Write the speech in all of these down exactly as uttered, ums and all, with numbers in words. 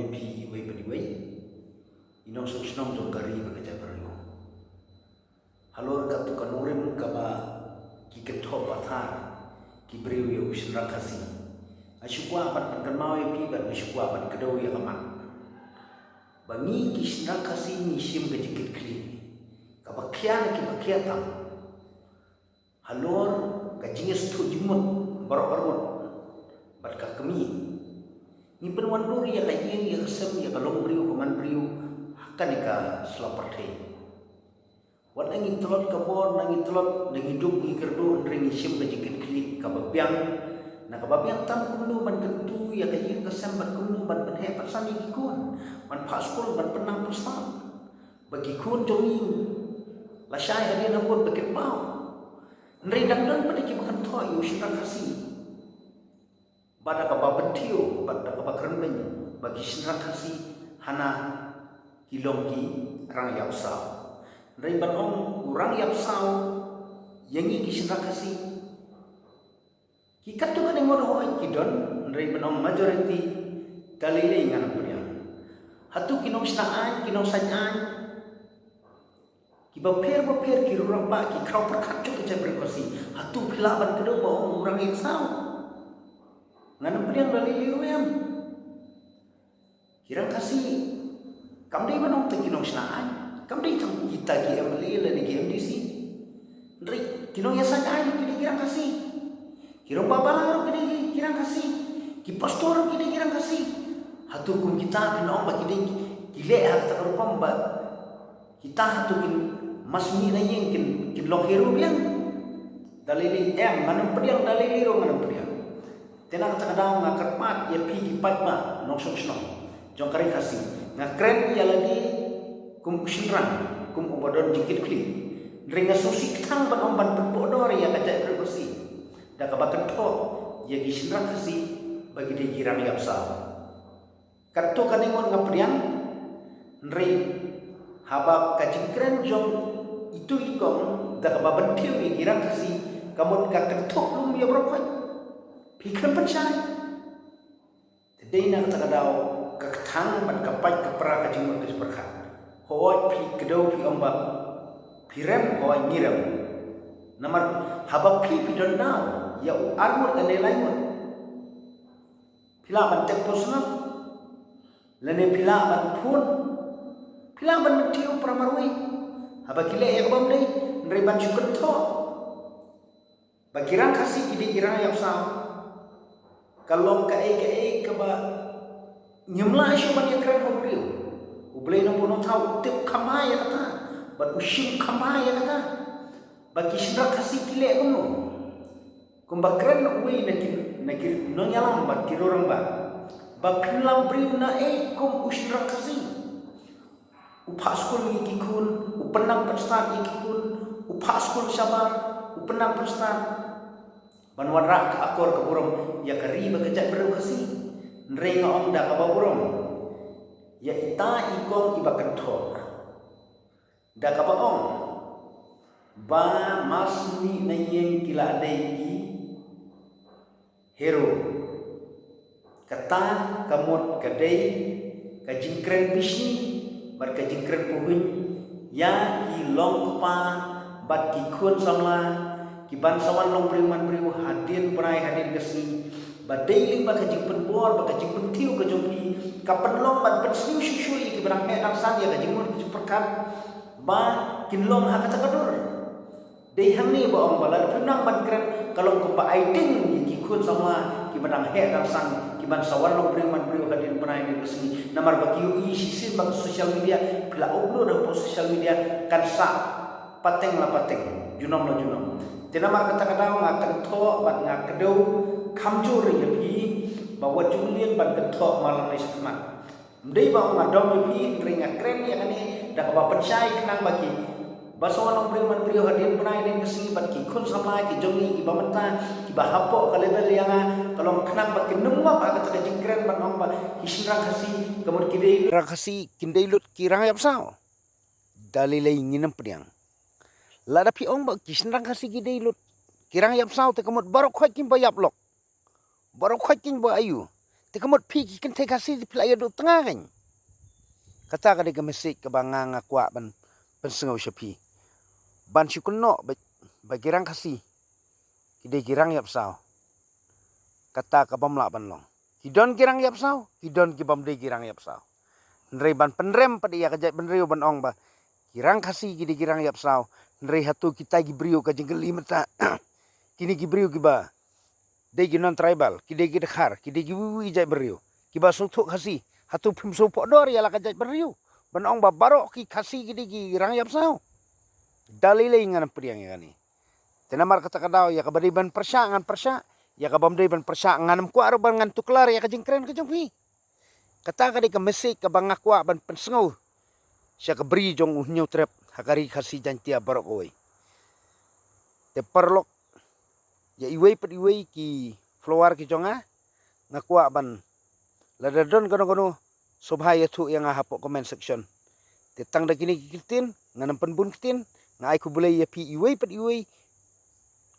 Phi iwei pa iwei i nongshong shnong jong ka ri bad ka jaitbynriew. Halor katto ka nongrim kaba ki kynthoh pathar ki briew ïa u shynrang Khasi, nga shu kwah ban pynkynmaw ïa phi bad nga shu kwah ban kdew ïa ka mat ba ngi ki shynrang Khasi ngi shim ka jingkitkhlieh kaba khia na kiba khia tam halor ka jingïasngewthuh jingmut baroh arngut bad ka kmie. Ngi pynwandur ïa ka ïing ïa ka sem ïa ka longbriew ka manbriew ha kane ka sla pyrthei. Wat na ngi tlot ka bor, na ngi tlot, na ngi duk ngi kyrduh, hynrei ngi shim ka jingkitkhlieh kaba biang. Na kaba biang tam kumno ban kyntu ïa ka ïing ka sem bad kumno ban pynheh pynsan ïa ki khun ban phah skul ban pynnang pynstad. Ba ki khun jong ngi la shai hadien habud ba kin paw. Hynrei dang don pat kiba kynthoh ïa u shynrang Khasi. Bad da kaba pynthiew bad da kaba kren beiñ ba ki shynrang Khasi hana ki long ki rang ïapsaw. Hynrei ban ong u rang ïapsaw ïa ngi ki shynrang Khasi, ki katto katne ngut hooid ki don, hynrei ban ong majority da lei lei ngan ym pdiang. Hato ki nongshna aiñ, ki nongsaiñ aiñ kiba pher bapher, ki riew rangbah, ki khraw pyrkhat jong ka jaitbynriew Khasi, hato phi lah ban kdew ba ong u rang ïapsaw? Ngan ym pdiang da lei lei ruh em. Ki rang Khasi kam dei ban ong tang ki nongshna aiñ, kam dei tang kita ki MLA lane ki MDC. Hynrei ki nongïasaid aiñ ruh ki dei ki rang Khasi. Ki rangbah balang ruh ki dei ki rang Khasi. Ki pastor ruh ki dei ki rang Khasi. Hato kum kita phin ong ba ki dei ki leh ha kata ka rukom ba kita hato kin mas mih na ïing, kin, kin long hero biang? Da lei lei em, ngan ym pdiang, da lei lei ruh ngan ym pdiang. Te na kata ka daw nga kyrpad ïa phi ki paidbah nongshong shnong jong ka ri Khasi, nga kren ïa lade kum u shynrang, kum uba don jingkitkhlieh. Hynrei nga sngewsih kthang ban ong ban pynpohdor ïa ka jaitbynriew Khasi da kaba kynthoh ïa ki shynrang Khasi ba ki dei ki rang ïapsaw. Katto katne ngut nga pdiang, hynrei haba ka jingkren jong itu i kong da kaba pynthiew ïa ki rang Khasi ka mut ka kynthoh lum ïa baroh khoit. Phi khlem pynshai. Te dei na kata ka daw ka kthang bad ka pait ka pra ka jingmut ka jingpyrkhat. Hooid phi kdew phi ong ba phi rem, hooid ngi rem. Namar haba phi phi don daw ïa u arngut lane lai ngut, phi lah ban text personal lane phi lah ban phone, phi lah ban myntiew para marwei haba ki leh ïa ka bym dei. Hynrei ban shu kynthoh ba ki rang Khasi ki dei ki rang ïapsaw ka long kaei kaei kaba ngim lah shuh ban ïakren ha u briew. U Blei Nongbuh Nongthaw u tip kham bha ïa kata bad u shim kham bha ïa kata ba ki shynrang Khasi ki leh kumno. Kumba kren uwei na ki, na ki nongïalam bad ki riew rangbah, ba phin lam briew naei kum u shynrang Khasi? U phah skul ïa ki khun, u pynnang pynstad ïa ki khun, u phah skul shabar, u pynnang pynstad ban wanrah ka akor ka burom ïa ka ri bad ka jaitbynriew Khasi. Hynrei nga ong da kaba burom ïa ita i kong iba kynthoh da kaba ong ba mas mih na ïing ki la dei ki hero. Kata ka mut ka dei ka jingkren bishni bad ka jingkren pyrshah ïa ki long kpa bad ki khun samla ki ban sa wan long briew man briew hadien bnai hadien ka sngi. Ba dei lyngba ka jingpynbor bad ka jingpynthiew ka jong phi ka pynlong ban pynsniew shuh shuh ïa kiba dang heh dang san ïa ka jingmut ka jingpyrkhat ba kin long ha kata ka dur. Dei hangne ba ong ba lada phim nang ban kren ka long kumba ai ding ïa ki khun samla kiba dang heh dang san ki ban sa wan long briew man briew hadien bnai hadien ka sngi. Namar ba ki ïohi shisien ba ka social media, phi la upload hapoh social media kan sah pateng la pateng, junom la junom. Te namar kata ka daw nga kynthoh bad nga kdew kham jur ïa phi ba wat ju lyngngoh ban kynthoh malang ne shakhmat. Ym dei ba nga dom ïa phi, hynrei nga kren ïa kane da kaba pynshai khnang ba ki ba sa wan long briew man briew hadien bnai hadien ka sngi bad ki khun samla ki jong ngi kiba mynta kiba hapoh ka level ïa nga ka long khnang ba kin nym ngop ha kata ka jingkren ban ong ba ki shynrang Khasi ka mut ki dei rang Khasi kin dei lut ki rang ïapsaw. Da lei lei ngin ym pdiang. Lada phi ong ba ki shynrang Khasi ki dei lut ki rang ïapsaw te ka mut baroh khoit kin ba ïap lok. Baroh khoit kin ba ayu. Te ka mut phi ki kynthei Khasi phi la ïa duh tnga kein. Kata ka dei ka message kaba nga nga kwah ban pynsngew sha phi. Ban shu kynnoh ba, ba ki rang Khasi ki dei ki rang ïap saw. Kata ka bym lah ban long. Ki don ki rang ïap saw, ki don ki bym dei ki rang ïap saw. Hynrei ban pynrem pat ïa ka jaitbynriew ban ong ba ki rang Khasi ki dei ki rang ïap saw. Hynrei hato kita ki briew ka jingkylli mynta, kine ki briew kiba dei ki non tribal, ki dei ki Dkhar, ki dei kiwei kiwei ki jaitbynriew kiba sngewthuh Khasi, hato phim sngewpoh dor ïa la ka jaitbynriew ban ong ba baroh ki Khasi ki dei ki rang ïap saw? Da lei lei ngan ym pdiang ïa kane. Te namar kata ka daw, ïa kaba dei ban pyrshah ngan pyrshah, ïa kaba ym dei ban pyrshah ngan ym kwah ruh ban ngan tuklar ïa ka jingkren ka jong phi. Kata ka dei ka message kaba nga kwah ban pynsngew sha ka bri jong u Hynñiewtrep ha ka Ri Khasi Jaiñtia baroh kawei. Te paralok, ïa iwei pat iwei ki follower ki jong nga, nga kwah ban, lada don kano kano, sngewbha ïathuh ïa nga hapoh comment section. Te tang da kine ki ktien, ngan ym pynbun ktien, nga ai khublei ïa phi iwei pat iwei.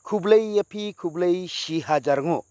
Khublei ïa phi, khublei shi hajar nguh.